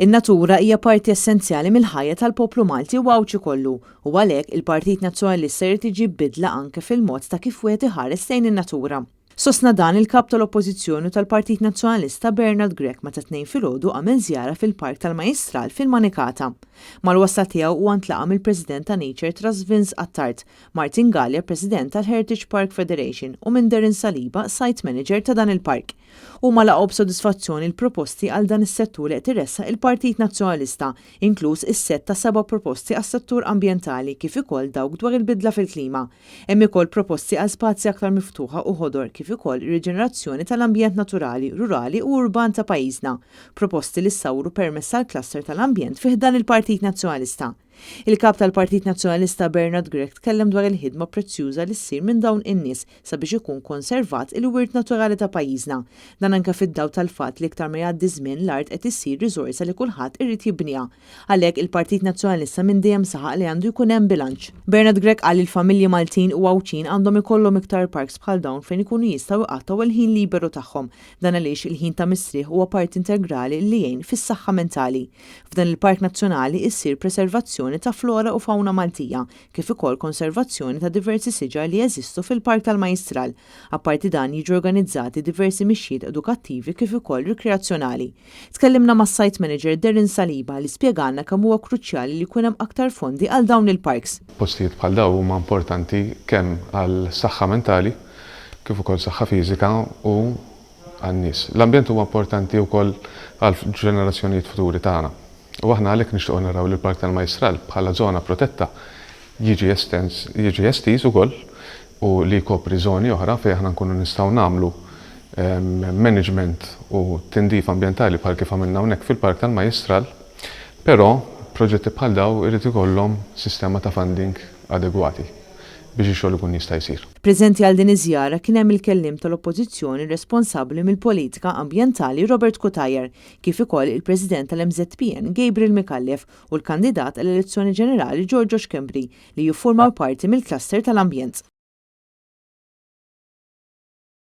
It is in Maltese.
In-natura hija parti essenzjali mill-ħajja tal-poplu Malti u Għawdxi kollu u għalhekk il-Partit Nazzjonalista jrid iġib bidla anke fil-mod ta' kif wieħed iħares lejn in-natura. Sostna dan il-Kap tal-Oppożizzjoni u tal-Partit Nazzjonalista Bernard Grech meta t-Tnejn filgħodu għamel żjara fil-Park tal-Majjistral fil-Manikata. Mal-wasla tiegħu huwa ntlaqa' mill-President ta' Nature Trust Vince Attard, Martin Galea President tal-Heritage Park Federation u minn Darren Saliba Site Manager ta' dan il-park. Huma laqgħu b'sodisfazzjon il-proposti għal dan is-settur li qed iressaq il-Partit Nazzjonalista, inkluż is-sett ta' seba' proposti għas-settur ambjentali kif ukoll dawk dwar il-bidla fil-klima. Hemm ukoll proposti għal spazji aktar miftuħa u ħodor kif ukoll riġenerazzjoni tal-ambjent naturali, rurali u urban ta' pajjiżna, proposti li ssawru permezz tal-cluster tal-ambjent fi ħdan il-Partit Nazzjonalista. Il-Kap tal-Partit Nazzjonalista Bernard Grech tkellem dwar il-ħidma prezzjuża li ssir minn dawn in-nies sabiex ikun konservat il-wirt naturali ta' pajjiżna. Dan anke fid-dawl tal-fatt li iktar ma jgħaddi ż-żmien l-art qed issir riżorsa li kulħadd irid jibniha. Għalhekk il-Partit Nazzjonalista minn dejjem saħaq li għandu jkun hemm bilanċ. Bernard Grech qal li l-familji Maltin u Għawdxin għandhom ikollhom iktar parks bħal dawn fejn ikunu jistgħu jqattgħu il-ħin liberu tagħhom. Dan għaliex il-ħin ta' mistrieħ huwa parti integrali li jgħin fis-saħħa mentali. F'dan il-Park Nazzjonali issir preservazzjoni ta' flora u fawna Maltija, kif ukoll konservazzjoni ta' diversi siġar li jeżistu fil-Park tal-Majjistral. Apparti dan jiġu organizzati diversi mixjiet edukattivi kif ukoll rikreazzjonali. Tkellimna mas-Site Manager Darren Saliba li spjegalna kemm huwa kruċjali li jkun hemm aktar fondi għal dawn il-parks. Postijiet bħal dawn huma importanti kemm għall-saħħa mentali kif ukoll saħħa fiżika u għan-nies. L-ambjent huwa importanti wkoll għall-ġenerazzjonijiet futuri tagħna. U aħna għalhekk nixtiequ naraw li l-Park tal-Majjistral bħala żona protetta jiġi estens, jiġi estiż ukoll u li jkopri żoni oħra fejn aħna nkunu nistgħu nagħmlu management u tindif ambjentali bħal kif għamilna hawnhekk fil-Park tal-Majjistral. Però proġetti bħal dawn irid ikollhom sistema ta' funding adegwati biex ix-xogħol ikun jista' jsir. Preżenti għal din iż-żjara kien hemm il-Kelliem tal-Oppożizzjoni responsabbli mill-Politika Ambjentali Robert Cutajar, kif ukoll il-President tal-MŻPN Gabriel Micallef u l-kandidat għall-elezzjoni ġenerali Giorgio Schembri li jiffurmaw parti mill-Cluster tal-Ambjent.